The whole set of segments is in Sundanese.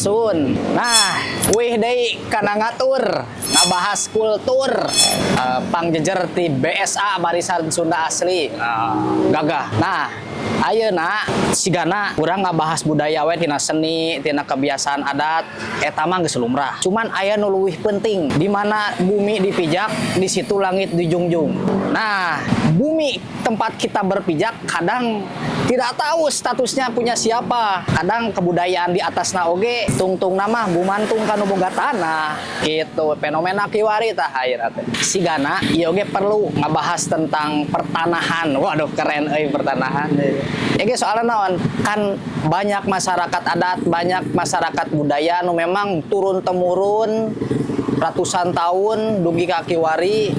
Sampurasun. Nah, wih deui kana ngatur ngabahas kultur, pangjejer ti BSA, Barisan Sunda Asli. Ah, gagah. Nah, ayeuna sigana urang ngabahas budaya we, tina seni, tina kebiasaan adat, eta mah geus lumrah. Cuman aya nu leuwih penting, di mana bumi dipijak, di situ langit dijunjung. Nah, bumi tempat kita berpijak kadang tidak tahu statusnya punya siapa. Kadang kebudayaan di atasna oge tungtungna mah gumantung ka nu boga tanah gitu. Fenomena kiwari tah ayeuna teh. Sigana ieu oge perlu ngabahas tentang pertanahan. Waduh, keren euy pertanahan. Ya ge soalnya naon? Kan banyak masyarakat adat, banyak masyarakat budaya nu memang turun temurun ratusan tahun dugi ka kiwari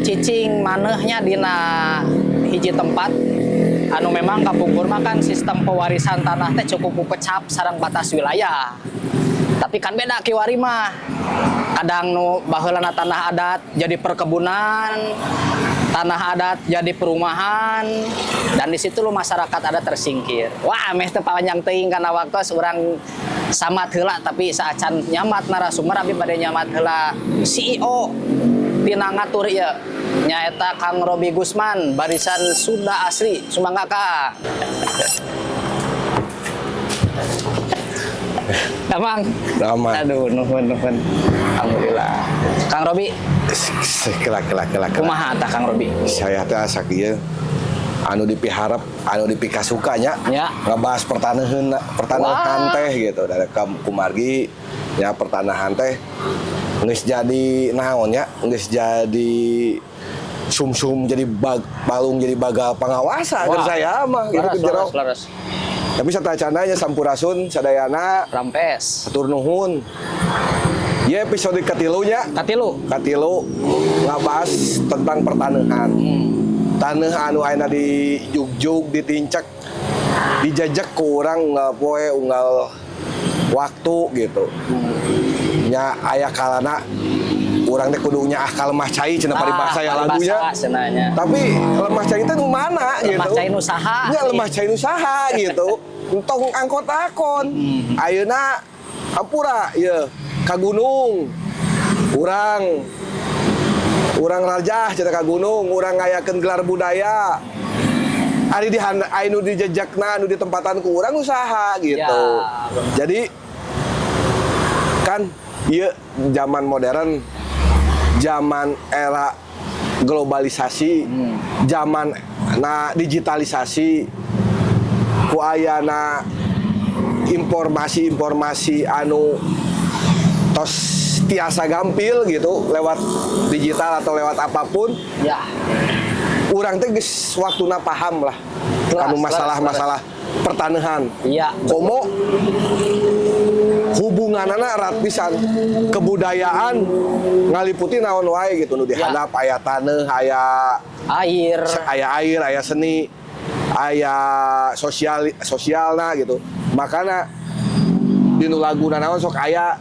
cicing manehnya dina hiji tempat anu memang kapungkur mah kan sistem pewarisan tanah teh cukup pecap sareng batas wilayah. Tapi kan beda kiwari mah. Kadang nu baheulana tanah adat jadi perkebunan, tanah adat jadi perumahan, dan di situ lu masyarakat adat tersingkir. Wah, meh teu panjang teuing kana waktu, urang samat heula, tapi saacan nyamat narasumber, abi bade nyamat heula CEO tina ngatur ieu, nyaeta Kang Robi Gusman, Barisan Sunda Asli. Sumangga, Kak. Damang. Damang. Aduh, nuhun nuhun. Alhamdulillah. Kang Robi, Kela kela kela kela. Kumaha tah, Kang Robi? Saya teh asa kieu, anu dipiharap, anu dipikasukanya ngebahas pertanahan, pertanahan teh gitu. Dari kumargi ya, pertanahan teh geus jadi naon nya, geus jadi sumsum, jadi balung, jadi bagal pangawasa keur saya mah gitu ke jero. Leres, leres. Tapi sateuacanna, sampurasun sadayana. Rampes. Hatur nuhun. Ya, episode katilunya. Katilu. Katilu ngabahas tentang pertanahan. Tanah anu ayeuna di jugjug, ditincak, dijajak ku urang unggal poe, unggal waktu gitu. Nya aya kalana urang teh kudu nyaah ka lemah cai cenah, paribasa ya lagunya. Cenah nya. Tapi lemah cai teh nu mana Lemah gitu. Cai nu saha? Nya lemah cai nu saha gitu. Entong angkot akon. Ayeuna ampura ieu ka gunung. Urang urang rajah cenah ka gunung, urang ngayakeun gelar budaya. Ari di anu dijejakna, anu ditempatan ku urang usaha gitu. Ya, bener. Jadi kan ieu zaman modern, zaman era globalisasi, zaman na digitalisasi, ku ayana informasi-informasi anu tos tiasa gampil gitu lewat digital atau lewat apapun, urang teh geus waktuna paham lah kanu masalah-masalah pertanahan. Komo hubunganana erat pisan, kebudayaan ngaliputi naon wae gitu, nu dihandap aya taneuh, aya Air. Aya air, aya seni, aya sosial, sosialna gitu. Makana di nu laguna naon sok aya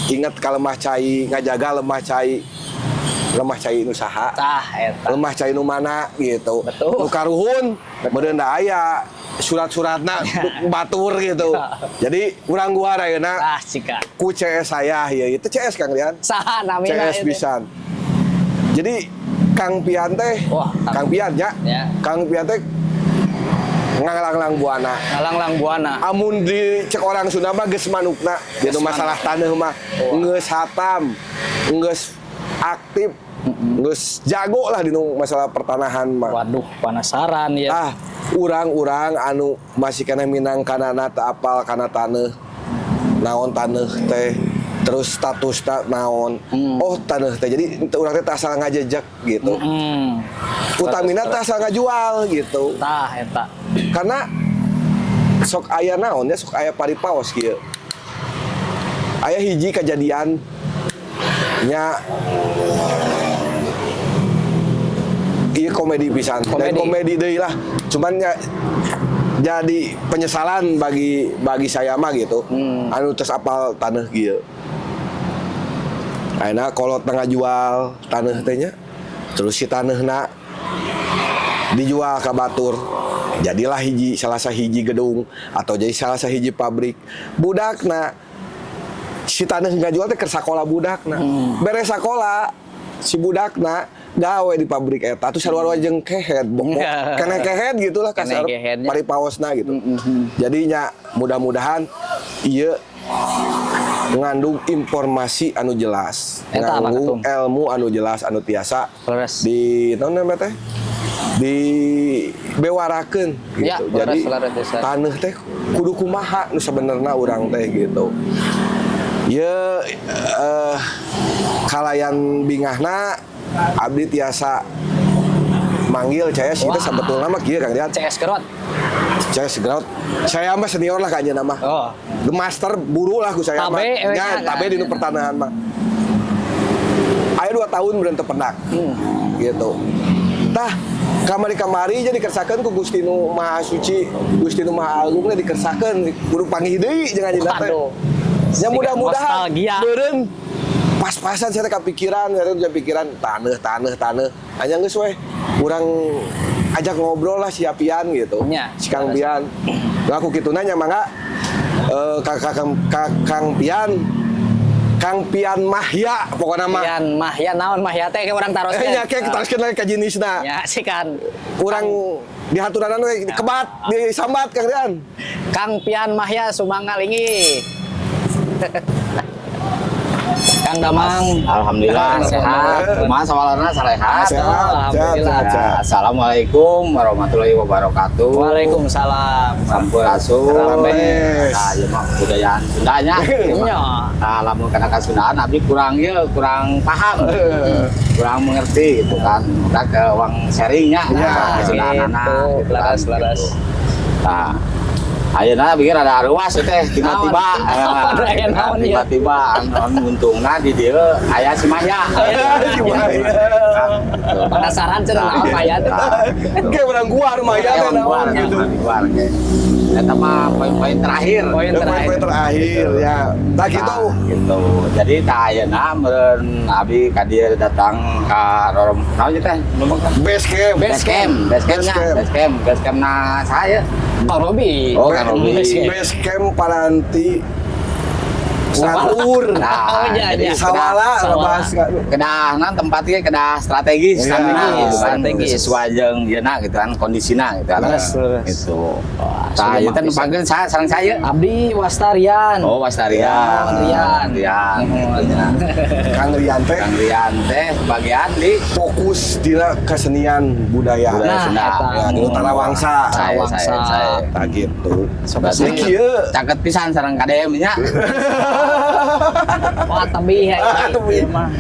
inget ka lemah cai, ngajaga lemah cai, lemah cai nu saha, Tah eta. Lemah cai nu mana gitu. Betul. Nu karuhun meureun da aya surat-suratna batur gitu. Jadi urang gua ayeuna Tah cika. Ku CS saya ya, itu CS Kang Rian. Saha namina CS itu? Pisan. Jadi Kang Pian teh, Wah, Kang Pian ya. Ya. Kang Pian teh ngalanglang buana. Ngalanglang buana. Amun dicek orang Sunda mah geus manukna gitu Geus masalah taneuh mah, geus hatam, geus aktif, geus jago lah di masalah pertanahan mah. Waduh, penasaran ya. Ah, urang-urang anu masih kena minang kanana teu apal kana taneuh, naon taneuh teh, terus status naon, oh taneuh teh, jadi urang teh teu asal ngajejek gitu, utamina teu asal ngajual gitu. Tah eta. Karena sok aya naon ya, sok aya paripaos kieu, aya hiji kejadian nya, iya komedi pisan dan Komedi. Komedi deui lah, cuman ya jadi penyesalan bagi bagi saya mah gitu, anu terus apal taneuh kieu. Ayeuna kolot tengah jual taneuh teh nya, terus si taneuhna dijual ke batur, jadilah hiji salah sahiji gedung atau jadi salah sahiji pabrik. Budakna Si taneuh ngajual teh keur sakola budakna. Beres sakola si budakna gawe di pabrik eta tuh sarua jeung kehed, bok kene kehed gitulah Kene kasar kehednya. Paripaosna gitu. Jadinya mudah-mudahan ieu ngandung informasi anu jelas, Eta, Pak ngandung Ketum. Ilmu anu jelas anu tiasa di naon namanya teh di bewarakeun gitu. Ya, Jadi leres, leres, leres. Taneuh teh kudu kumaha nu sebenarnya urang teh gitu. Ya kalayan bingahna abdi tiasa manggil saya sih teh Wah. Sebetulna mah kieu, Kang Rian. CS Gerot. CS Gerot. Saya mah senior lah kayaknya nama. Oh. The master buru lah ku saya mah. Tabe, we Ya, nya, tabe kan. Di nu pertanahan mah. Aya 2 tahun berhenti pendak. Gitu. Tah, kamari-kamari jadi dikersakeun ku Gusti Nu Maha Suci, Gusti Nu Maha Agung teh dikersakeun kudu panggih deui jeung anjeunna teh. Waduh. Ya mudah-mudahan Nostalgia. meureun pas-pasan saya teh kepikiran, saya teh pikiran taneuh taneuh taneuh. Hanya geus weh urang ajak ngobrol lah si Pian gitu. Nya. Si Kang Pian. Lah aku kitu nanya mangga Kang, Kang, Kang, Kang Pian, Kang Pian Mahya pokoknya mah. Pian Mahya naon Mahya teh ke urang taroskeun. Eh nya kayak taroskeun lagi ka jenisna. Ya sih kan. Urang dihaturanan we kebat disambat Kang Rian. Kang Pian Mahya sumangga linggih. Kang Damang. Alhamdulillah sehat. Kumaha sawalarna sarehat? Sehat, sehat, Alhamdulillah. sehat, sehat. Assalamualaikum warahmatullahi wabarakatuh. Waalaikumsalam. Sampurasun. Rampes. Nah, ieu mah kebudayaan Sundanya. Nya. Nah, lamun kana kasundaan abdi kurang ieu, kurang paham. Kurang mengerti gitu kan. Kita ke uang sharingnya Ya, kesundaanana gitu. gitu kan, Leres, leres. gitu. Nah, ayeuna pikir ada ruas teh tiba-tiba Naon? Aya naon ieu? Tiba-tiba anu untungna di dieu aya si Maya. Si Maya. Penasaran cenah naon Maya teh. Kayak urang gua Maya teh naon gitu. Eta mah poin-poin terakhir. Poin Ya, poin-poin terakhir ya. Nah gitu. Nah, gitu. Jadi tah ayeuna meureun abi ka dieu datang ka rorom naon ieu teh? Ngomong kan? Base camp. Base camp, base camp nya, Base camp. base camp, base camp na saya. Kang Robi. Oh, Kang Robi. Base camp. Base camp paranti ngatur. Nah, Oh, iya, jadi iya. Sawala Sawala. ngebahas Kedah tempatnya kedah strategis Iya, kan gitu kan, strategis. sesuai jeung ieu gitu kan kondisina gitu kan. Leres, leres. Gitu. Wah, Tah ieu teh sudah panggil saya sareng saya. Abdi Wastarian. Oh, Wastarian. Rian. Rian. Gitu nya. Kang Rian teh Kang Rian teh bagian di fokus dina kesenian budaya. Budaya Nah, Sunda. eta. Ya, di Tarawangsa. Saya, Tarawangsa. saya. Tah gitu. Berarti Ini kieu. caket pisan sareng KDM nya. Wah, tebih ya. Ah, tebih. Ieu mah.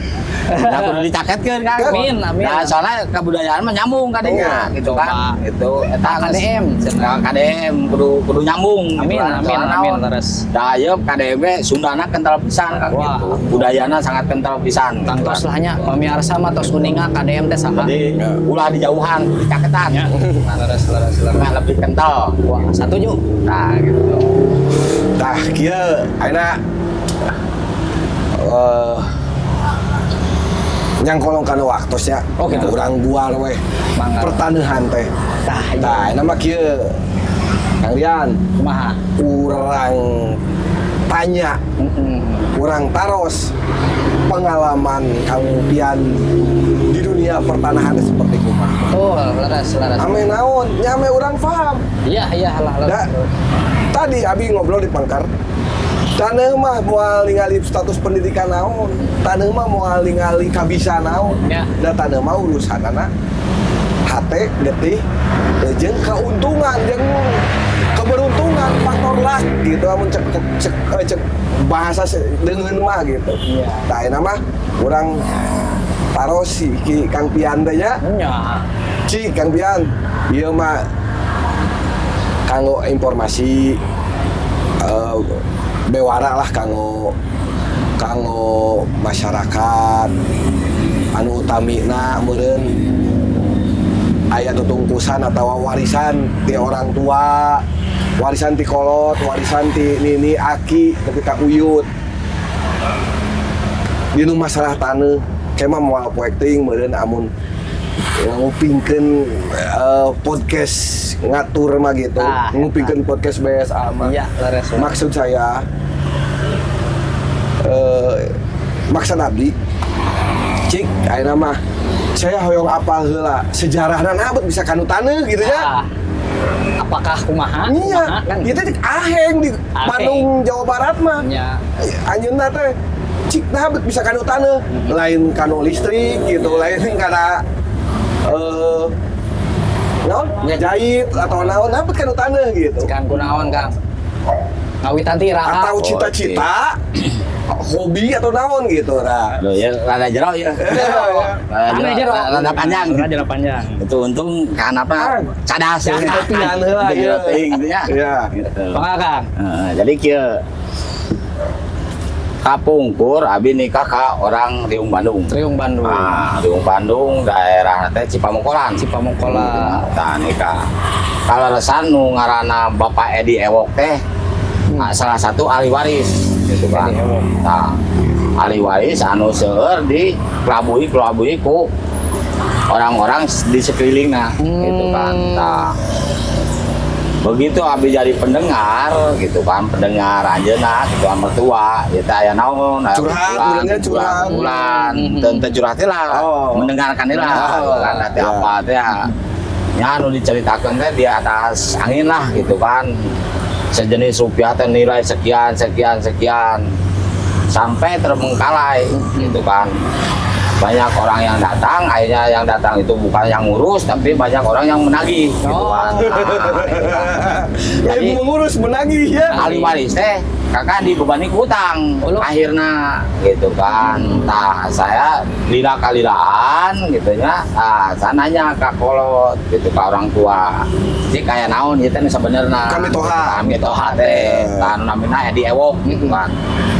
Nah, kudu dicaketkeun kan. Amin, amin. Nah, soalnya kebudayaan mah nyambung kadenya Oh, gitu coba. kan. Itu eta KDM. Nah, KDM kudu kudu nyambung gitu Amin, kan. amin, Soalnya amin, naon? terus. Nah, ieu KDM ge Sundana kental pisan kan Wah. gitu. Budayana sangat kental pisan gitu Tangtos kan. lah nya pamiarsa mah tos uninga KDM teh saha. Jadi ulah dijauhan, dicaketan. Ya. Leres, leres, leres. Nah, lebih kental. Wah, satuju. Nah, gitu. Tah kieu ayeuna nyangkolong kana waktosnya. Oh, gitu. Urang buar weh. Mangga. Pertanehan teh. Tah, iya. Tah, ayeuna mah kieu. Kang Rian, Kumaha? Urang tanya, urang taros pengalaman Kang Pian di dunia pertanahan seperti kumaha. Betul, leres, leres. Ame naon, nya ame urang paham. Iya, lah, leres. Da, tadi Abi ngobrol di pangkar. Taneuh mah moal ningali status pendidikan naon. Taneuh mah moal ningali kabisa naon. Ya. Da taneuh mah urusanana hate, getih, jeung keuntungan jeung keberuntungan, faktor luck gitu amun cek cek cek bahasa deungeun mah gitu. Iya. Tah ayeuna mah urang taros si Ki Kang Pian teh nya. Nya. Ci Kang Pian, ieu mah kanggo informasi bewara lah kanggo kanggo masyarakat anu utamina meureun aya tutungkusan atau warisan ti orang tua, warisan ti kolot, warisan ti nini aki nepi ka uyut dinu masalah taneuh kema moal poek teuing meureun amun ngupingkeun podcast ngatur mah gitu, Tah, ngupingkeun podcast BSA mah. Iya, leres. Maksud saya Maksud abdi cik ayeuna mah saya hoyong apal heula sejarahna naha bet bisa kanu taneuh gitu ya. Ah, apakah kumaha? Iya, Kumaha, kan? itu cik aheng di Aheng. Bandung, Jawa Barat mah. Ya. Anjeunna teh cik naha bet bisa kanu taneuh, lain kanu listrik gitu, lain kana naon ngajahit atau naon, naha bet kanu taneuh gitu. Kang kunaon, Kang? Ngawitan ti iraha? Atau cita-cita, hobi atau naon gitu nah. Loh, ya rada jero ya. Rada Aneh jero, jero. rada panjang. Rada jero panjang. Itu untung kan apa cadas ya. Latihan heula, Itu iya. jero teuing gitu ya. Iya. Gitu. Mangga, Kang. Heeh, jadi kieu kapungkur abi nikah ka orang Riung Bandung. Riung Bandung. Ah, Riung Bandung daerah teh Cipamungkolan. Cipamungkolan. Tah nikah. Kaleresan nu ngaranna Bapak Edi Ewok teh salah satu ahli waris gitu kan. Edi Ewok. Nah, ahli waris anu seueur di kelabui ku orang-orang di sekelilingna gitu kan. Nah, begitu abi jadi pendengar gitu kan, pendengar anjeunna gitu kan mertua ya teh aya naon aya Curhat, bilangnya curhat. Bulan teu curhat teh lah, mendengarkan lah gitu kan teh apa teh ya anu diceritakeun teh di atas angin lah gitu kan, sejenis rupiah teh nilai sekian sekian sekian sampai terbengkalai gitu kan. Banyak orang yang datang, akhirnya yang datang itu bukan yang ngurus tapi banyak orang yang menagih gitu kan. Nah, gitu kan. Jadi mengurus menagih ya. Ahli waris teh kakak dibebani ku utang Oh, loh. akhirnya gitu kan. Nah, saya lila kalilaan gitu ya. Nah, saya nanya ke kolot gitu, ke orang tua, jadi kayak naon itu teh sebenarnya Ka mitoha. Ka mitoha teh kan namanya Edi Ewok gitu kan,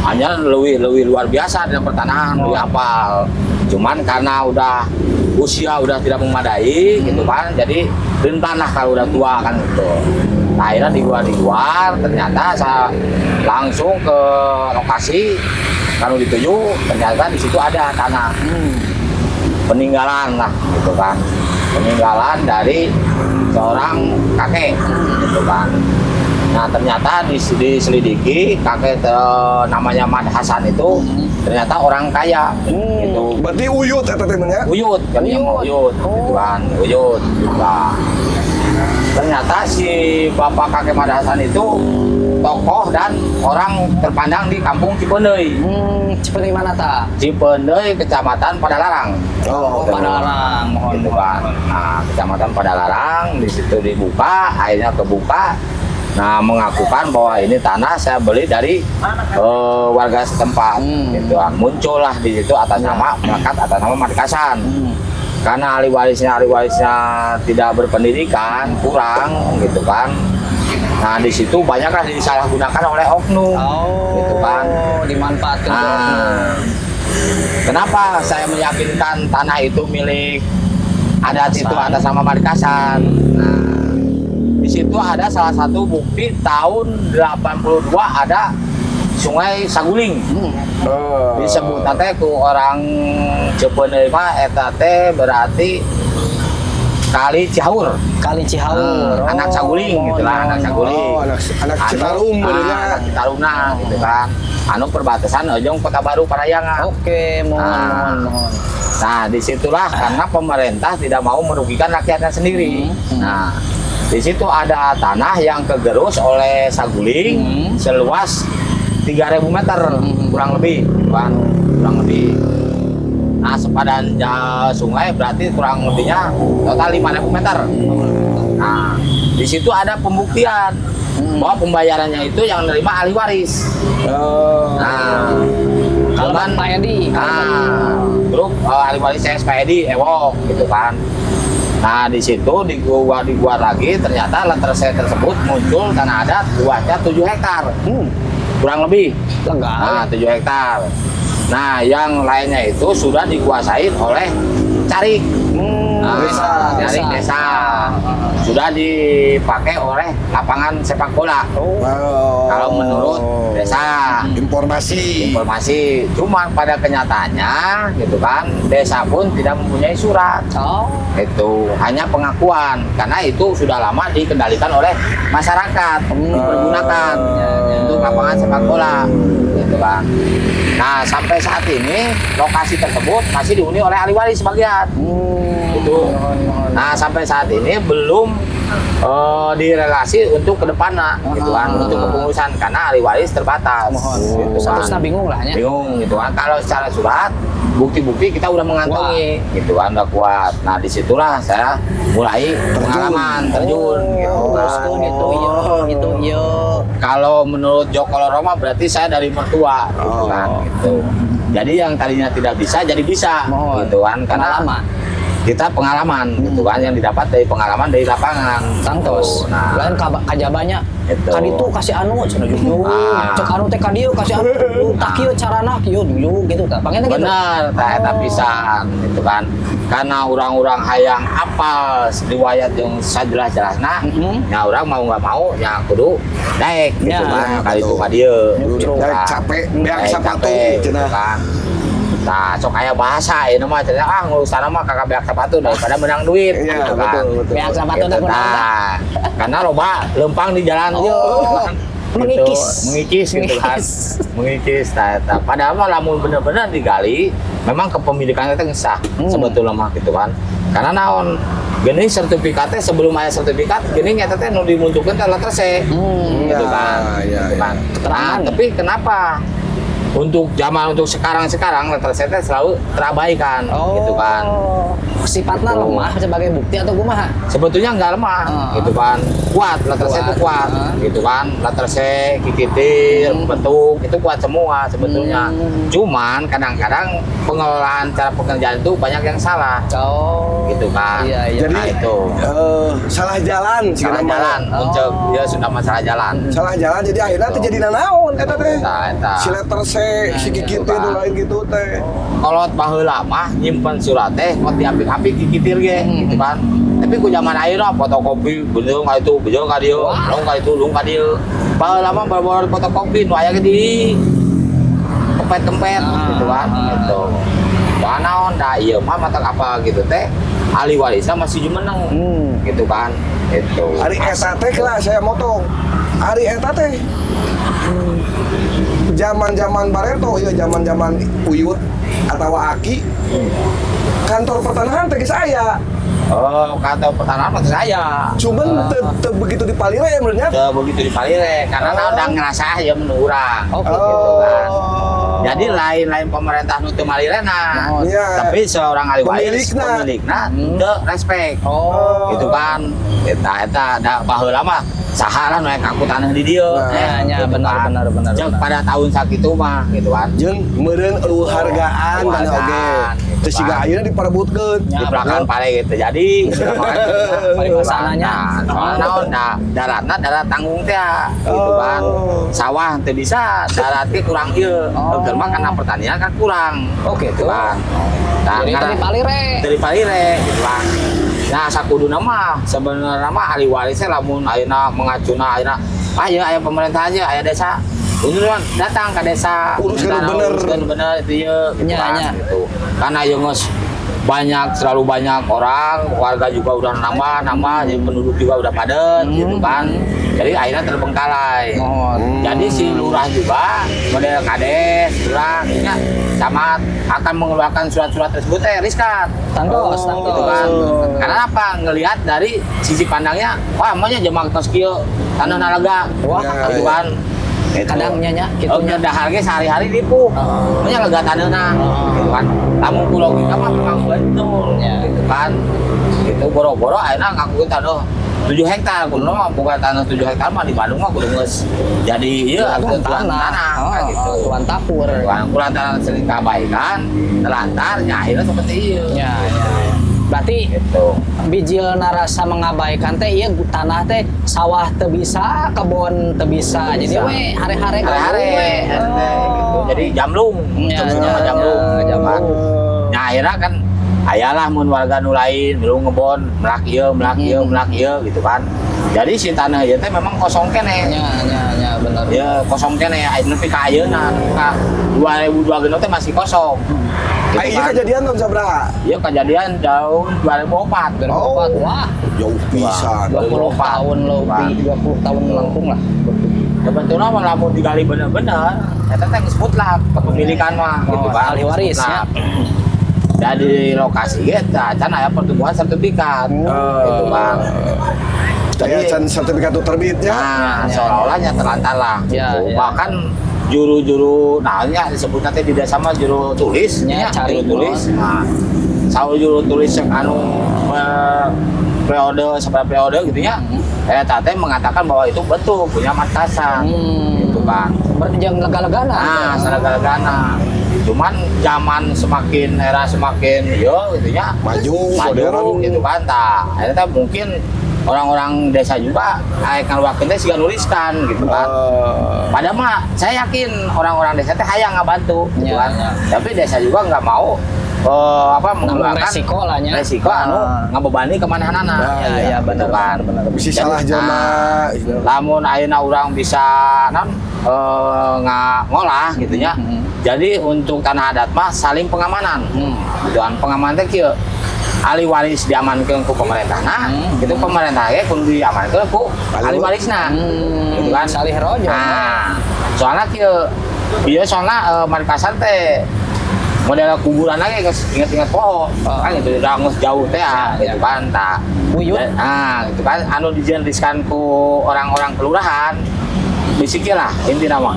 hanya lebih lebih luar biasa dalam pertanahan, lebih hafal, cuman karena udah usia udah tidak memadai gitu kan, jadi rentan lah kalau udah tua kan gitu. Nah, akhirnya di luar ternyata saya langsung ke lokasi kalau dituju, ternyata di situ ada tanah peninggalan lah gitu kan, peninggalan dari seorang kakek gitu kan. Nah, ternyata diselidiki kakek namanya Mad Hasan itu ternyata orang kaya gitu. Berarti uyut eta teh nya. Uyut kan yang mau uyut gitu kan, uyut juga. Ternyata si bapak kakek Mad Hasan itu tokoh dan orang terpandang di kampung Cipeundeuy. Cipeundeuy mana ta? Cipeundeuy, Kecamatan Padalarang. Oh, Oh, Padalarang, mohon. Gitu kan. Nah, Kecamatan Padalarang di situ dibuka, akhirnya kebuka. Nah, mengakukan bahwa ini tanah saya beli dari warga setempat gitu kan. Muncullah di situ atas nama melekat atas nama Mad Hasan. Karena ahli warisnya tidak berpendidikan, kurang gitu kan. Nah, di situ banyaklah disalahgunakan oleh oknum. Oh, gitu kan. Dimanfaatkan. Nah, kenapa saya meyakinkan tanah itu milik adat itu atas nama Mad Hasan? Nah, di situ ada salah satu bukti tahun 82 ada Sungai Saguling. Oh. Disebut teh ku orang Cipeundeuy mah eta teh berarti Kali Cihaur. Kali Cihaur. Anak Saguling gitu lah, anak Saguling. Oh, anak anak Citarum benernya. Anak Citarumna gitu kan. Anu perbatasan jeung Kota Baru Parahyangan. Oke, mohon, Ah. mohon, mohon. Nah, disitulah karena pemerintah tidak mau merugikan rakyatnya sendiri. Nah, di situ ada tanah yang kegerus oleh Saguling seluas 3.000 meter kurang lebih, kan? Kurang lebih. Nah, sepadan sungai berarti kurang lebihnya total 5.000 meter. Nah, di situ ada pembuktian bahwa pembayarannya itu yang menerima ahli waris. Oh. Nah, Kalau cuman Pak Edi, nah, grup ahli waris saya Edi Ewok gitu kan. Nah, di situ di gua lagi ternyata letter C tersebut muncul tanah adat luasnya 7 hektar. Kurang lebih. Legal. Nah, 7 hektar. Nah, yang lainnya itu sudah dikuasai oleh carik. Nah, Desa. Carik desa. sudah dipakai oleh lapangan sepak bola. Oh. Oh. Kalau menurut desa informasi. Informasi, cuman pada kenyataannya gitu kan, desa pun tidak mempunyai surat. Oh. Itu hanya pengakuan karena itu sudah lama dikendalikan oleh masyarakat, dipergunakan untuk lapangan sepak bola gitu kan. Nah, sampai saat ini lokasi tersebut masih dihuni oleh ahli waris sebagian. Itu. Muhun, muhun. Nah, sampai saat ini belum direlasi untuk ke depannya gitu kan, untuk kepengurusan karena ahli waris terbatas. Muhun. Gitu kan. Statusnya bingung lah nya. Bingung gitu kan. Kalau secara surat, bukti-bukti kita udah mengantongi gitu kan, udah kuat. Nah, disitulah saya mulai pengalaman terjun gitu Oh, kan. gitu iya, gitu iya. Kalau menurut Joko Roma berarti saya dari mertua gitu kan gitu. Jadi yang tadinya tidak bisa jadi bisa Muhun. Gitu kan, karena Pengalaman. Kita pengalaman gitu kan, yang didapat dari pengalaman dari lapangan. Tangtos. Gitu. Nah, Lain kajabanya. Itu. Kaditu kasih anu cenah jujur. Ah. Cek anu teh kadieu kasih anu jujur. Tah kieu carana kieu jujur gitu tah. Panggilna gitu. Benar, tah eta pisan gitu kan. Karena orang-orang hayang apal riwayat yang sajelas-jelasna, ya orang mau nggak mau ya kudu daek gitu kan, kali itu ka dieu gitu Daek kan. capek, beak Daek sapatu, capek, gitu cenah. kan. Nah, sok aya bahasa ini mah cenah, ah ngurus tanah mah kakak beak sepatu daripada menang duit Iya, gitu kan. betul, betul. Beak sepatu Gitu, teh kunaon tah? nah, karena loba lempang di jalan Oh, gitu kan. mengikis. Gitu, mengikis gitu kan. Mengikis. Mengikis tah eta. Padahal mah lamun bener-bener digali, memang kepemilikan itu sah sebetulnya mah gitu kan. Karena naon geuning sertifikatnya, sebelum aya sertifikat geuning eta teh nu dimunculkeun teh letter C. Gitu Ya, kan. ya, Gitu ya. kan. Keterangan. Nah, tapi kenapa untuk zaman untuk sekarang-sekarang letter C teh selalu terabaikan gitu kan. Sifatnya Gitu. lemah sebagai bukti atau kumaha? Sebetulnya nggak lemah gitu kan, kuat letter C itu kuat gitu kan, letter C, kikitir, bentuk itu kuat semua sebetulnya. Cuman kadang-kadang pengelolaan cara pekerjaan itu banyak yang salah Oh. gitu kan. Iya. Jadi Nah, itu. Salah jalan sih Salah nama. jalan untuk dia sudah masalah jalan. Salah jalan, jadi akhirnya teh jadi nanaon eta teh. Eta, eta. Si letter C, si Gitu kikitir kan. nu lain gitu teh. Kolot baheula mah nyimpen surat teh kot diapik-apik kikitir ge gitu kan. Tapi ku zaman ayeuna fotokopi bener ka itu, bener ka dieu, long ka itu, long ka dieu. Baheula mah baru fotokopi nu aya ge di kempet-kempet gitu kan gitu. Da naon da ieu mah matak apa gitu teh ahli warisna masih jumeneng gitu kan. Itu. Ari eta teh lah saya motong. Ari eta teh zaman-zaman bareto ya, zaman-zaman uyut atau aki, kantor pertanahan teh geus aya. Oh, kantor pertanahan mah saya. Cuman teu begitu dipalire ya menurutnya. Teu begitu dipalire karena udah ngerasa ya menurut urang. Oh, gitu kan. Jadi lain-lain pemerintah nu teu malirena. Iya. Tapi seorang ahli waris Pemilikna. Pemilikna teu respect. Oh. Gitu kan. Eta eta da baheula mah saha lah nu ngaku tanah di dieu. Nah, ya, gitu benar, kan. benar, Jeung benar. pada tahun sakitu mah gitu kan. Jeung meureun euweuh hargaan Euweuh dan oge. hargaan, gitu Teu siga kan. ayeuna diparebutkeun. Di belakang pare gitu. Jadi Paribasananya. Nah, soalna naon nah, daratna darat tanggung teh gitu kan. Sawah teu bisa, darat ge kurang ieu. Oh. Keur mah karena pertanian kan kurang. Oh, gitu. Kan. Nah, Jadi karena dari palire. Dari palire gitu kan. Nah, sakuduna mah sebenarnya mah ahli warisnya lamun ayeuna mengacuna ayeuna ah ya aya pemerintahnya, aya desa. Undur datang ke desa, Uruskeun minta bener. uruskeun bener itu ieu gitu Nya, kan nya. gitu. Karena ieu geus banyak, selalu banyak orang, warga juga udah nambah nambah, jadi penduduk juga udah padat gitu kan, jadi akhirnya terbengkalai. Oh. Jadi si lurah juga model kades, lurah ya, camat akan mengeluarkan surat-surat tersebut teh riskan Tangtos, tangtos. gitu kan, karena apa, ngelihat dari sisi pandangnya, wah maunya jemak tos kieu tanah lega. Wah, Ya, gitu ya. kan. Gitu. Kadang nya Oh, kitu nya. dahar ge sehari-hari ripuh. Maunya lega taneuhna gitu kan. Lamun ku logika mah memang betul gitu kan. Gitu boro-boro ayeuna ngakukeun taneuh 7 hektar, kudu mah bukan tanah 7 hektar mah di Bandung mah kudu geus jadi ieu Tuan tuan tanah. tanah Oh, kan gitu. oh, tuan tapur. Tuan kurang tanah sering kabaikan, telantar, ya akhirnya seperti itu. Ya, ya. Berarti Gitu. bijil narasa mengabaikan teh iya tanah teh sawah teu bisa, kebon teu bisa. Teu Jadi bisa. we hare-hare Hare-hare we. gitu. Jadi jamlung, Ya, maksudnya ya, mah jamlung, ya, jamlung. Nah, akhirnya kan Aya lah mun warga nu lain milu ngebon, melak ieu, melak ieu, melak ieu gitu kan. Jadi si tanah ieu teh memang kosong keneh. Nya nya nya, bener. Ya kosong keneh, aya nepi ka ayeuna, nepi ka 2002 teh masih kosong. Gitu Ah, iya kan. Kejadian tahun sabaraha? Iya, kejadian tahun 2004. 2004. Wah, Jauh pisan. 20 tahun lebih, 20 tahun langkung lah. Sebetulnya mah lamun digali bener-bener, eta teh geus mutlak kepemilikan mah gitu Oh, kan. ahli waris, Mutlak. Dari lokasi ge tah can aya pertumbuhan sertifikat. Gitu kan. Saya can sertifikat itu terbitnya. Nah, Ya, seolah-olahnya terlantar lah. Ya, gitu. ya. Bahkan juru-juru, nah nya disebutnya teh di desa mah juru tulis, Ya, nya, cari. juru tulis. Nah, saur juru tulis yang anu periode sampai periode gitu ya. Teh mengatakan bahwa itu betul punya Markasan. Gitu kan. Berarti jangan lega-legana. Nah, salah-galagana. Cuman zaman semakin era semakin yo gitu ya. Maju, Maju modern. Gitu kan, tah. Akhirnya teh mungkin orang-orang desa juga aya ngaluarkeun teh siga nuliskan gitu kan. Padahal mah saya yakin orang-orang desa teh hayang ngabantu gitu Ya, kan. ya. Tapi desa juga nggak mau apa Nanggung mengeluarkan resiko lah nya. resiko anu ngabebani kemana-mana. Nah, Ya, ya, benar, Gitu kan. benar, benar. Bisa Jadi, salah jelema. nah, lamun ayeuna urang bisa non ngolah gitu nya. Jadi untuk tanah adat mah saling pengamanan. Gitu kan, pengamanan teh kieu. Ahli waris diamankeun ku pemerintahna, gitu pemerintah ge kudu diamankeun ku ahli warisna. Gitu kan. Salih rojo. Nah, soalnya kieu ieu soalnya Markasan teh model kuburan lagi geus inget-inget poho kan gitu, udah geus jauh teh ah, Ya, gitu ya. kan, tah. Buyut. Nah, gitu kan anu dijeniskan ku orang-orang kelurahan bisiki lah inti nama.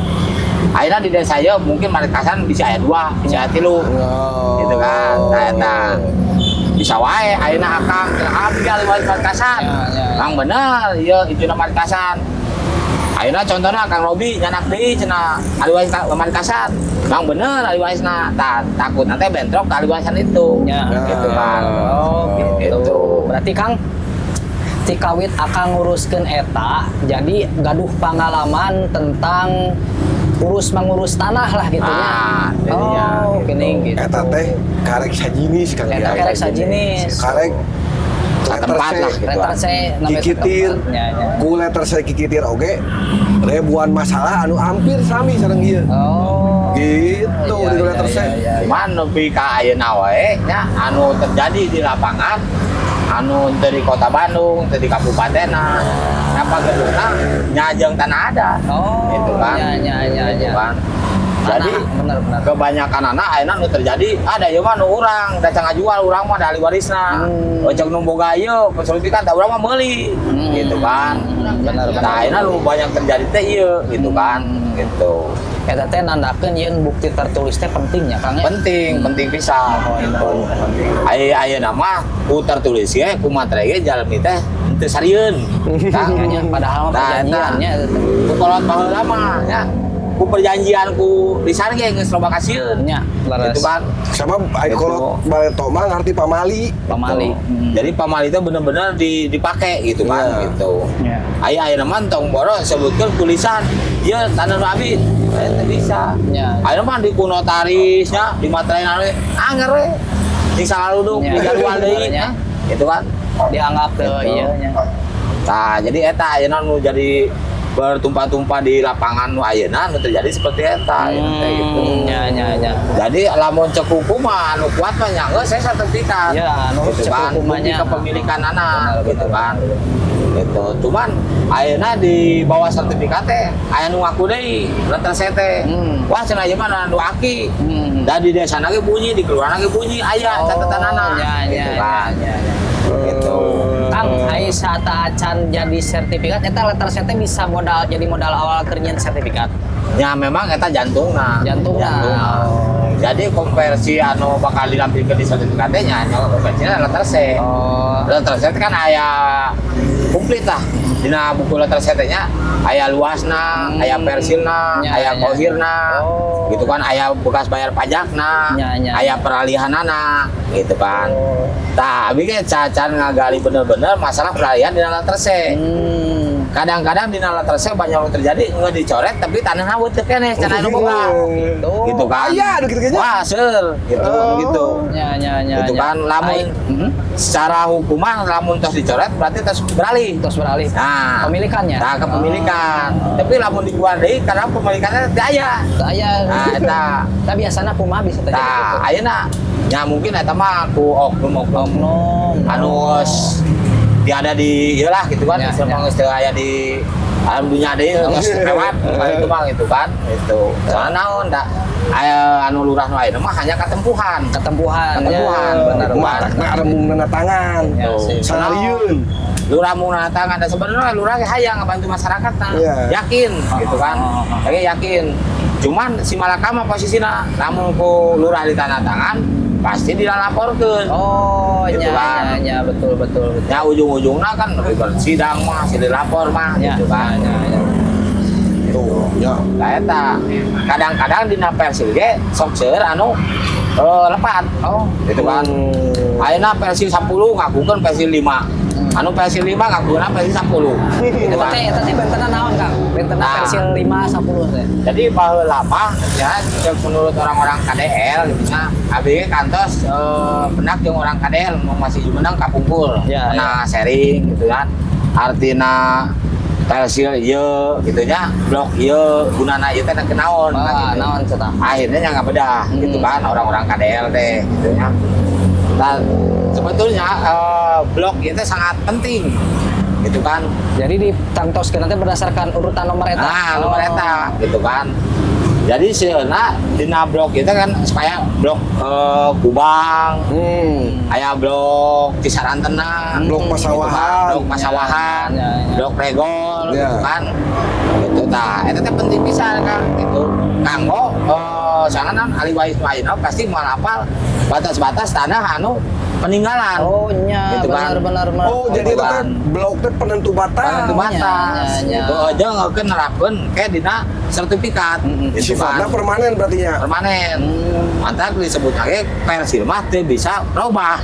Akhirnya di desa ieu mungkin Markasan bisa aya dua, bisa aya tilu. Oh. Gitu kan. Nah, eta bisa wae ayeuna akang cenah abdi ahli waris Markasan. Ya, ya, ya. Kang bener ieu itu Markasan. Ayeuna contohnya Kang Robi nyanak deui cenah ahli waris Markasan. Bang bener ahli warisna. Tah, takut nanti bentrok ke ahli warisan itu. Ya. Gitu kan. Oh, gitu. Gitu. Berarti Kang ti kawit akang nguruskeun eta, jadi gaduh pengalaman tentang urus mengurus tanah lah gitu nya. Ah, jadinya Oh, gitu. gini gitu. Eta teh karek sajinis, Kang. Eta ya. karek sajinis. Karek letter Tempat C. lah gitu. Letter C namanya Kikitir. setempat. Ya, ya. Ku letter C kikitir oge ribuan masalah anu hampir sami sareng ieu. Oh. Gitu Iya, di iya, letter C. iya. Cuman nepi ka ayeuna wae nya anu terjadi di lapangan anu teu di kota Bandung, teu di kabupatenna. Napa gedungna nya jeung tanah adat. Oh. Gitu kan. Ya, Gitu ya. kan. Jadi Tanah, bener bener. Kebanyakan anak ayeuna nu terjadi ada ieu mah nu urang da can ngajual, urang mah da ahli warisna. Cek nu boga ieu sertifikat da urang mah meuli. Gitu kan. Bener, bener. Nah, ayeuna nu banyak terjadi teh ieu gitu kan. Gitu. Eta teh nandakeun yen bukti tertulis teh penting ya, Kang, ya. Penting, penting pisan gitu. Aya ayeuna mah ku tertulis ge ku materai ge jalmi teh teu sarieun. Kang. Ya, padahal mah Nah, perjanjiannya eta. Ku kolot baheula mah nya. Ku perjanjian ku lisan ge geus loba kasieun. Nya, leres. Gitu kan. Sama ai Gitu. kolot bareto mah ngarti pamali. Pamali. Gitu. Jadi pamali itu benar-benar dipakai gitu kan gitu. Aya ayeuna mah tong boro sebutkeun tulisan, ieu tanah nu abi. Teu bisa. Ayeuna mah di ku notarisnya, di materai anger we. Sing salaluduk di jadwal deui Nya. gitu kan. Dianggap teu Gitu. ieu nya. Nah, jadi eta ayeuna nu jadi bertumpah-tumpah di lapangan nu ayeuna nu terjadi seperti eta ayeuna teh gitu. Ya ya ya. Jadi lamun cek hukum mah anu kuat mah nya geus saya sertifikat. Ya, anu gitu cek kan. hukum mah Bukti nya. kepemilikan anak Benar, gitu benar. kan. Gitu. Cuman ayeuna di bawah sertifikat teh aya nu ngaku deui letter C teh. Wah, cenah ieu mah nu aki. Da di desa ge bunyi, di kelurahan ge bunyi aya catatan anak Ya, gitu ya, kan. ya. Gitu. Kang, ai sateuacan jadi sertifikat eta letter C teh bisa modal jadi modal awal keur nyieun sertifikat. Ya memang eta jantungna. Jantungna. Jadi konversi anu bakal dilampirkan di sertifikatnya nya nya konversinya letter C. Letter C kan aya komplit lah. Dina buku letter C teh nya aya luasna, aya persilna, aya kohirna. Gitu kan, aya bekas bayar pajakna, Ya, aya peralihanana gitu kan. Tah, abi ge cacan ngagali bener-bener masalah peralihan dina letter C. Kadang-kadang di letter C banyak yang terjadi nggak dicoret, tapi tanahnya teu keneh cenah anu boga. Gitu. Gitu kan. Aya anu kitu nya. Wah, seur gitu gitu. Nya. Gitu nya. kan, lamun secara hukuman lamun tos dicoret berarti tos beralih. Terus beralih. Nah, Pemilikannya. Nah, kepemilikan. Tapi lamun dijual deui karena pemilikannya teu aya. Teu aya. Nah, eta. Tapi biasanya kumaha bisa terjadi Nah, gitu? Ayeuna ya mungkin eta mah ku oknum-oknum Oknum. Anu tiada di ieu lah gitu kan, istilah mah geus teu aya di alam dunia deui, geus lewat kayak itu mah gitu kan gitu. Soalnya naon da aya anu lurah nu ayeuna mah hanya katempuhan. Ketempuhan. Ketempuhan, Ya, benar. Matakna rembung tangan. Ya, sih. Salariun. Lurah mau tangan dan sebenarnya lurah ge hayang ngabantu masyarakat nah. Yakin gitu kan. Oke, yakin. Cuman si malakama posisinya lamun ku lurah di tanda tangan pasti dilalaporkeun. Oh, Gitu nya, kan. nya, nya, betul, betul, betul. Ya ujung-ujungnya kan ribet sidang mah, si dilapor mah gitu kan. Ya. Tuh, ya. Nah, eta kadang-kadang dina persil ge sok seueur anu lepat. Oh, gitu kan. Ayeuna persil 10 ngakukeun persil 5. Anu persil 5 ngakukeun persil 10. Gitu Eta kan. teh bentena naon, Kang? Bentena Nah. persil 5 10 teh. Jadi baheula mah ya cek menurut orang-orang KDL gitu nya, abi ge kantos penak jeung orang KDL nu masih jumeneng kapungkur. Pernah sharing gitu kan. Artina persil ieu gitu nya, blok ieu gunana ieu teh naon kan Ah, gitu. naon cenah? Akhirnya nya ngabedah gitu kan orang-orang KDL teh gitu nya. Nah, sebetulnya blok itu sangat penting gitu kan. Jadi ditangtoskeun nanti berdasarkan urutan nomor eta. Nah, nomor eta gitu kan. Jadi seuna dina blok itu kan supaya blok Kubang, aya blok Cisarantena, Blok gitu kan. Pasawahan. Blok Pasawahan, Ya. blok Regol gitu kan. Gitu tah, eta teh penting pisan kan gitu. Kanggo soalnya kan ahli waris nu ayeuna pasti moal hafal batas-batas tanah anu peninggalan. Oh, nya, Gitu kan. benar, benar, benar. Oh, jadi Gitu itu teh kan. blok teh penentu batas. Penentu batas. Nya. Gitu aja ngekeun nerapkeun kayak dina sertifikat. Gitu Sifatnya kan. Permanen berarti nya. Permanen. Mantap disebut lagi persil mah teu bisa robah.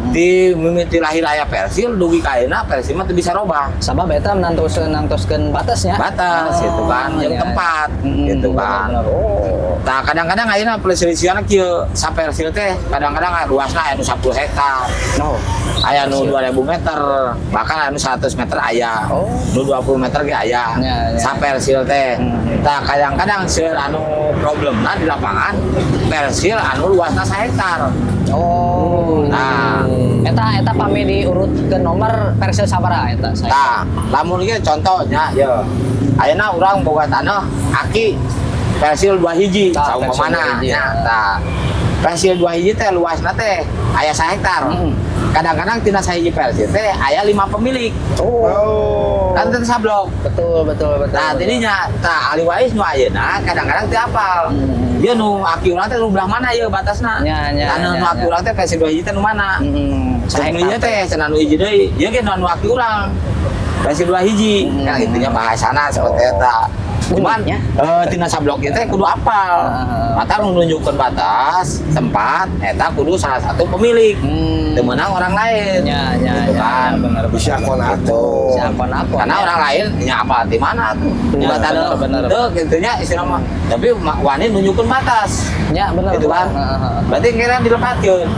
Di mimiti lahir aya persil dugi ka ayeuna persil mah teu bisa robah. Sabab eta nantoskeun nantoskeun batasnya. Batas gitu kan, jeung tempat gitu kan. Benar, benar. Oh. Nah, kadang-kadang ayeuna perselisihan kieu sapersil teh kadang-kadang luasna aya nu 10 hektar. No. Aya nu 2000 meter, bahkan aya nu 100 meter aya. Nu 20 meter ge aya. Ya. Sapersil teh. Tah, kadang-kadang seueur anu problemna di lapangan persil anu luasna 1 hektar. Oh. Nah. Eta eta pami diurut ke nomor persil sabaraha eta saya? Tah, lamun ieu contohnya ya. Ayeuna urang boga tanah aki persil 2 hiji Tah, persil saumpamana 2 hiji, nya. ya. Tah. Persil 2 hiji teh luasna teh aya 1 hektar. Kadang-kadang tina sahiji persil teh aya 5 pemilik. Oh. Kan teh sablok. Betul, betul, betul. Nah, betul. tidinya tah ahli waris nu ayeuna kadang-kadang teu apal. Ieu nu aki urang teh nu belah mana ieu batasna? Ya, Tanah nu aki urang teh persil 2 hiji teh nu mana? Cek nu ieu teh cenah nu hiji deui. Ieu ge nu aki urang. Persil 2 hiji. Kan gitunya bahasana seperti eta. Cuman Uniknya. Tina sablok ieu teh kudu apal. Mata nu nunjukkeun batas tempat eta kudu salah satu pemilik. Teu meunang orang lain. Ya, Gitu ya, kan. ya, benar, benar. Bisa akon akon. Si akon-akon. Karena ya. orang lain nya apa di mana tuh? Ya, Bukan benar, benar. Tuh gitunya istilah mah. Tapi wani nunjukkeun batas. Ya, benar. Gitu kan. Heeh. Berarti kira dilepatkeun.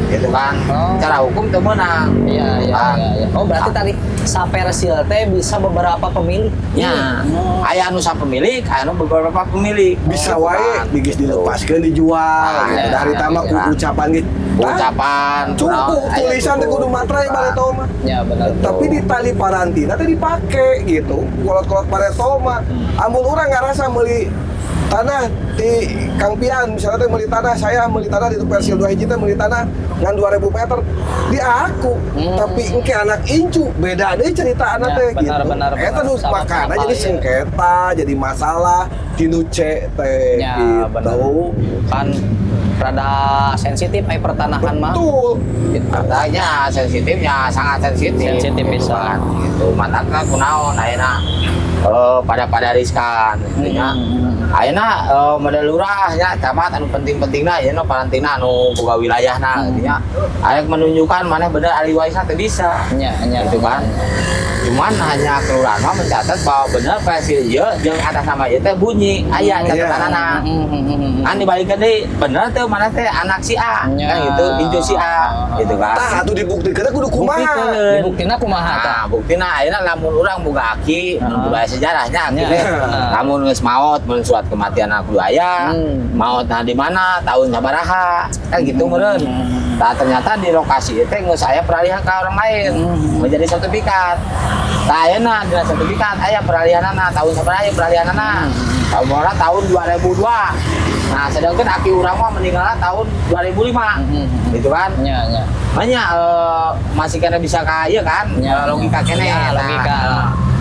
Gitu kan. Cara hukum teu meunang. Iya, Gitu kan. iya. Oh, berarti tadi sapersil teh bisa beberapa pemilik. Ya, aya anu sapemilik, aya anu beberapa pemilik. Bisa Gitu wae kan. digis dilepaskeun dijual Ah, gitu. ya, Dari ya, tama ku ya. ucapan gitu. Ucapan, Cukup kunaon, aya tulisan teh cukup. kudu materai bareto mah. Ya, benar. Tapi di tali parantina teh dipake gitu. Kolot-kolot bareto mah. Amun urang ngarasa meuli tanah di Kang Pian misalnya teh meuli tanah, saya meuli tanah di persil 2 hiji teh meuli tanah ngan 2000 meter di aku, tapi engke anak incu beda deui cerita anak Ya, teh benar, gitu. benar, Eta benar. nu Sama makana kenapa, jadi iya. sengketa, jadi masalah di nu C teh Ya, gitu. benar. Kan rada sensitif ai pertanahan mah. Betul. Gitu. Katanya sensitifnya sangat sensitif. Sensitif gitu bisa. kan. Gitu. Matakna kunaon ayeuna. pada pada riskan gitu nya. Ayeuna model lurah nya, camat anu penting-pentingna ieu nu parantina anu boga wilayahna gitu nya. Aya menunjukkan mana bener ahli warisna teu bisa. Nya, nya. Gitu kan. Cuman hanya kelurahan mah mencatat bahwa bener versi ieu jeung atas nama ieu teh bunyi aya catatanana. Kan dibalikeun deui, bener teu mana teh anak si A kan gitu, incu si A gitu kan. Tah atuh dibuktikan kudu kumaha. Buktikeun. Dibuktina kumaha tah? Nah, buktina ayeuna lamun urang boga aki, mun kudu aya sejarahnya aki teh. Lamun geus maot, mun surat kematian kudu aya, maotna di mana, tahun sabaraha, kan gitu meureun. Nah, ternyata di lokasi itu geus aya peralihan ke orang lain menjadi sertifikat. Tah ayeuna dina sertifikat aya peralihanana tahun sabaraha aya peralihanana. Tahun mana tahun 2002. Nah, sedangkan aki urang mah meninggalnya tahun 2005. Gitu kan? Nya, nya. Banyak masih kena bisa kaya kan? Ya, logika kene. Ya, Nah, logika.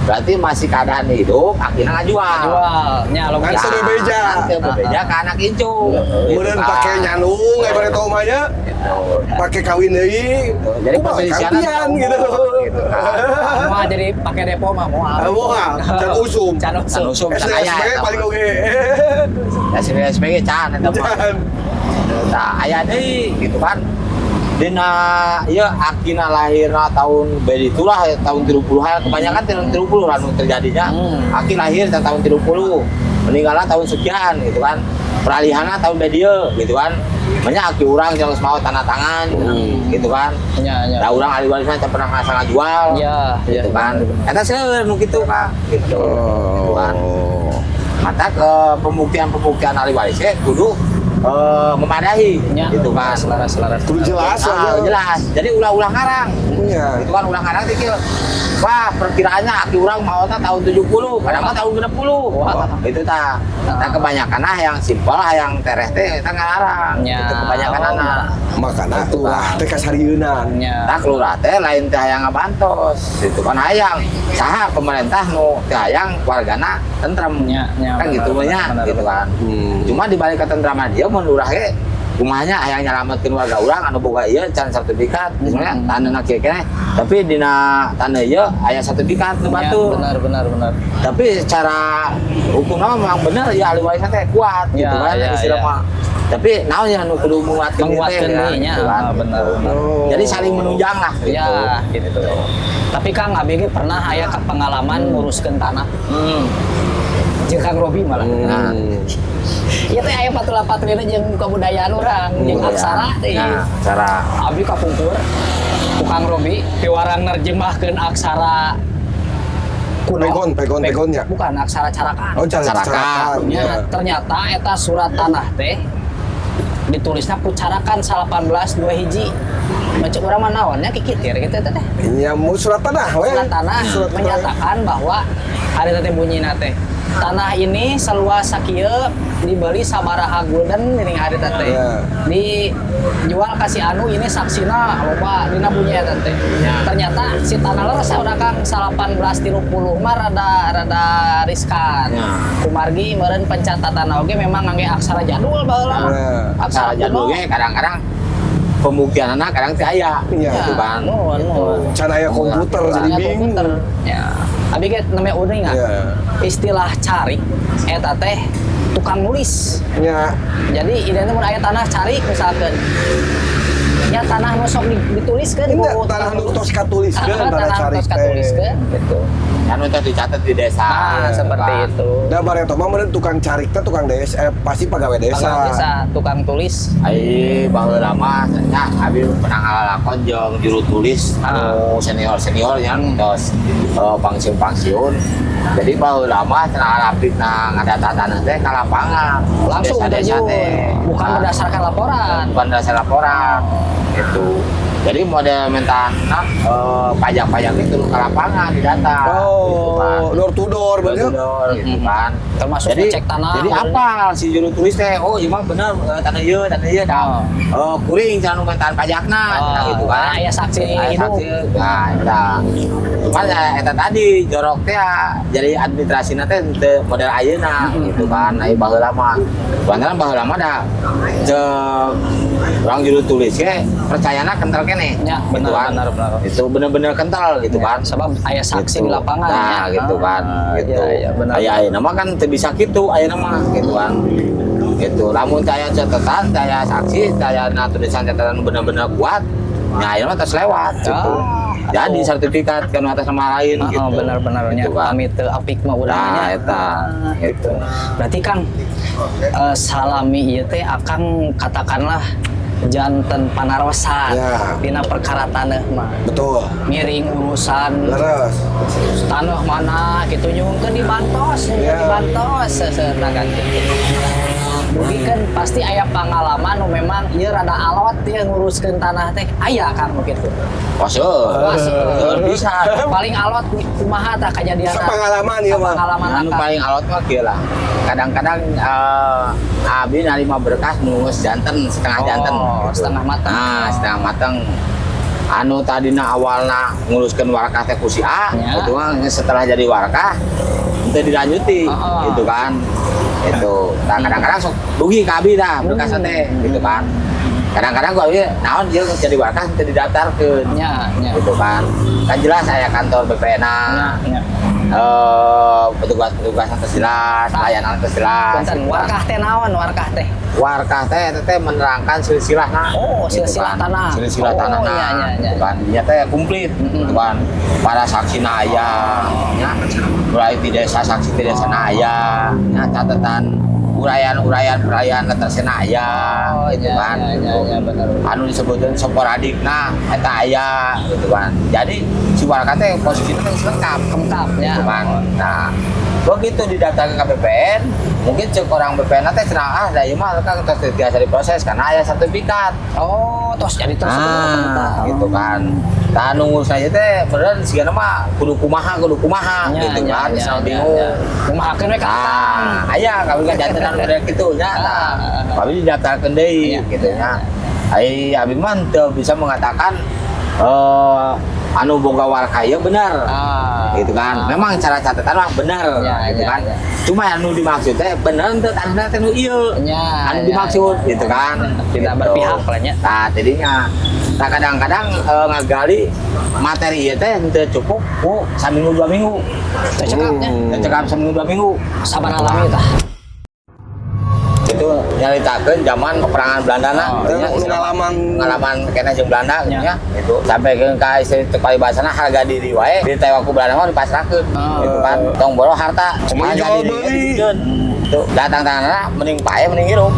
Berarti masih keadaan hidup, akhirnya ngajual. Jual. Nya logika. Kan teu bebeja. Kan teu bebeja ke anak incu. Kemudian Gitu kan. pakai nyandung ibarat mah nya. Gitu. Pakai kawin deui. Jadi Kumaha perselisihan gantian gitu. Gitu kan. Moal jadi pakai depo mah moal. Ah, moal. Can usum. Can Can usum. usum, can aya SDSP eta paling mah. oge. SPSP ge can eta mah. Can. Tah aya deui gitu kan. Dina ieu akina lahirna tahun beda itulah tahun 30-an, kebanyakan tahun 30 anu terjadinya. Aki lahir tahun 30, meninggalnya tahun sekian gitu kan. Peralihannya tahun bedieu gitu kan. Banyak aki urang yang geus mau tanda tangan gitu kan. Nya, nya. Da urang ahli warisna teu pernah ngasal ngajual. Ya, gitu ya. kan. Eta seueur nu kitu Kak gitu. Gitu kan. Oh. Mata ke pembuktian-pembuktian ahli waris ge kudu memadai Nya. gitu kan. Selaras, selaras. Kudu jelas Ah, lah. jelas. Jadi ulah-ulah ngarang. Iya. Itu kan ulah ngarang teh kieu. Wah, perkiraannya aki urang maotna tahun 70, padahal mah tahun 60. Wah. Itu tah. Nah, kebanyakan ah yang simpel ah yang tereh teh eta ngarang. Ya. Itu kebanyakan Oh. anak. Makana lurah teh kasarieunan. Nya. Tah lurah teh lain teh hayang ngabantos. Itu kan hayang saha pemerintah nu teh hayang wargana tentrem. Ya, ya, Kan benar, gitu mah nya, benar, gitu benar. kan. Hmm. Cuma di balik ketentraman dia mun lurah ge kumahanya hayang nyalametkeun warga urang anu boga ieu can sertifikat misalnya taneuhna kieu keneh tapi dina taneuh ieu aya sertifikat nu Ya, batur benar, benar, benar. tapi secara hukum mah memang bener ya ahli warisna teh kuat Ya, gitu kan ya, istilah ya. mah tapi naon yang nu kudu menguatkeun ieu teh, Menguatkeun ya, deui nya. gitu kan. Ah, benar, benar. Oh. Jadi saling menunjang lah gitu. Ya, gitu. Tapi Kang Abi ge pernah aya ka pengalaman nguruskeun tanah. Jeung Kang Robi malah. Nah. Ieu teh aya patula-patulina jeung kebudayaan urang, jeung aksara teh. Nah, aksara. Abi kapungkur ku Kang Robi piwarang nerjemahkeun aksara kuno. Pegon, pegon, pegonnya. Bukan aksara carakan. Oh, cara Carakan. carakan. Ya, Ya. ternyata eta surat tanah teh ditulisnya ku carakan 18 dua hiji. Macam urang mah naonnya kikitir gitu teh teh. Ya mau surat tanah we. Surat tanah Surat tanah. menyatakan bahwa hari teh bunyi teh. Tanah ini seluas sakieu dibeli sabaraha gulden ini hari teh. Ya. Dijual kasih anu ini saksina loba dina bunyi eta teh. Ya. Ternyata si tanah leres udah Kang 1830 mah rada rada riskan. Ya. Kumargi meureun pencatatan oge memang ngangge aksara jadul baheula. Ya. Aksara jadul ge kadang-kadang pembuktian anak kadang teh aya Iya. gitu kan. Nuhun, nuhun. Can aya komputer jadi Aya bingung. komputer. Ya. Abi ge namanya uning ah. Ya. Istilah carik eta teh tukang nulis. Ya. Jadi identik mun aya tanah carik misalkan. Ya tanah nu sok dituliskeun Ini ku tanah tukang nu tos katuliskeun Ah, tanah tanah carik tos teh. katuliskeun gitu. Kan untuk dicatat di desa. Nah, seperti Kan. itu. Da bareto mah meureun tukang carik teh tukang desa pasti pegawai desa. Pegawai desa, tukang tulis. Ai baheula mah nya abi pernah ngalalakon jeung juru tulis anu senior-senior nya tos pangsiun-pangsiun. Jadi baheula mah cenah rapitna ngadata tanah teh ka lapangan. Langsung desa-desa terjun. teh. Bukan Nah, berdasarkan laporan. bukan berdasar laporan gitu. Jadi model minta pajak-pajak itu turun ke lapangan di data. Gitu kan. Oh, door to door Door bener. to door gitu kan. Termasuk Jadi ngecek tanah. Jadi apa si juru tulis teh? Oh, iya mah bener tanah ieu, tanah ieu dah. Oh, kuring cenah nu mintaan pajakna, cenah gitu kan. Aya saksi Aya hidup. saksi. Nah, eta. Cuman ya, eta tadi jorok teh ya, jadi administrasina teh teu model ayeuna gitu kan. Aya baheula mah. Lantaran baheula mah da ceuk Urang juru tulis ge percayana kental keneh. Ya, gitu benar, kan. Benar, benar. Itu bener-bener kental gitu kan. Sebab aya saksi Gitu. di lapangan Nah, ya. gitu kan. Ah, Gitu. iya, benar. Aya ayeuna mah kan teu bisa kitu ayeuna mah gitu kan. Gitu. Lamun teu aya catatan, teu aya saksi, teu aya na tulisan catatan bener-bener kuat, nah ayeuna mah tos lewat gitu. Ah, Jadi atuh. Sertifikat kan atas nama lain Oh, gitu. benar-benarnya Gitu kan. kami teu apik mah urang Nah, nya. eta Ah. gitu. Berarti Kang, salami ieu teh akang katakanlah janten panarosan Ya. dina perkara tanah mah. Betul. Ngiring urusan Leres. Tanah mana gitu, nyuhunkeun dibantos, nyuhunkeun Ya. dibantos seseuna kan gitu. Dugi kan pasti aya pengalaman nu memang ieu rada alot ya nguruskeun tanah teh, aya Kang, nu kitu? Wah, seueur. Wah, seueur. Seueur bisa. Paling alot kumaha tah kajadianna? Sapengalaman ieu mah. Pengalaman Anu akang. Paling alot mah kieu lah. Kadang-kadang abdi narima berkas nu geus janten, setengah Oh, janten gitu. setengah matang. Nah, setengah matang. Anu tadina awalna nguruskeun warkah teh ku si A, gitu kan, setelah jadi warkah teu dilanjuti gitu kan. Itu. Nah, kadang-kadang sok dugi ka abdi dah berkas teh gitu kan. Kadang-kadang gua abdi naon ieu geus jadi warkah teu didaftarkeun Nya, nya. Gitu kan. Kan jelas aya kantor BPN. Nya, nya. Petugas-petugas yang jelas, layanan jelas. Punten, Gitu kan. warkah teh naon warkah teh? Warkah teh eta teh menerangkan silsilah nah. Oh, silsilah tanah. Silsilah Oh, tanah iya. gitu kan. Dinya teh komplit gitu kan. Para saksi na aya, nya. Mulai di desa saksi di desa na aya, nya, catatan uraian-uraian uraian letter na aya Oh, gitu iya, kan. iya, iya, benar. Anu disebutkan sporadik nah eta aya gitu kan. Jadi si warkah teh posisinya teh geus lengkap Lengkap ya. Gitu kan. Nah, begitu didatangkan ke BPN, mungkin cek orang BPN teh cenah, ah da ieu mah kan tos biasa diproses karena aya sertifikat. Oh, tos jadi terus. Nah, gitu kan. Tah, nunggu saja teh beneran sigana mah kudu kumaha gitu kan, ya, bingung. Kumahakeun we ka akang. Nah, aya kami kan jantenan model kitu nya. Nah, kami didaftarkeun deui gitu nya. Ai abi mah teu bisa mengatakan anu boga warkah ieu bener gitu kan. Memang cara catatan mah bener gitu kan. Cuma anu dimaksud teh bener teu tanahna teh nu ieu. Anu dimaksud gitu kan. Tidak Gitu. berpihak lah nya. Nah, jadinya nah kadang-kadang ngagali materi ieu teh teu cukup ku saminggu 2 minggu. Teu cekap nya. Teu cekap seminggu 2 minggu. Sabaraha lami tah? Itu nyaritakeun zaman peperangan Belanda nah Oh, gitu nya. itu pengalaman. Pengalaman kena jeung Belanda gitu nya gitu sampai ke ka istri teu paribasana harga diri wae ditewak ku Belanda mah dipasrahkeun gitu kan, tong boro harta. Kumaha harga jual diri beli? ge dibikeun. Tuh datang tanganna mending pae mending hirup.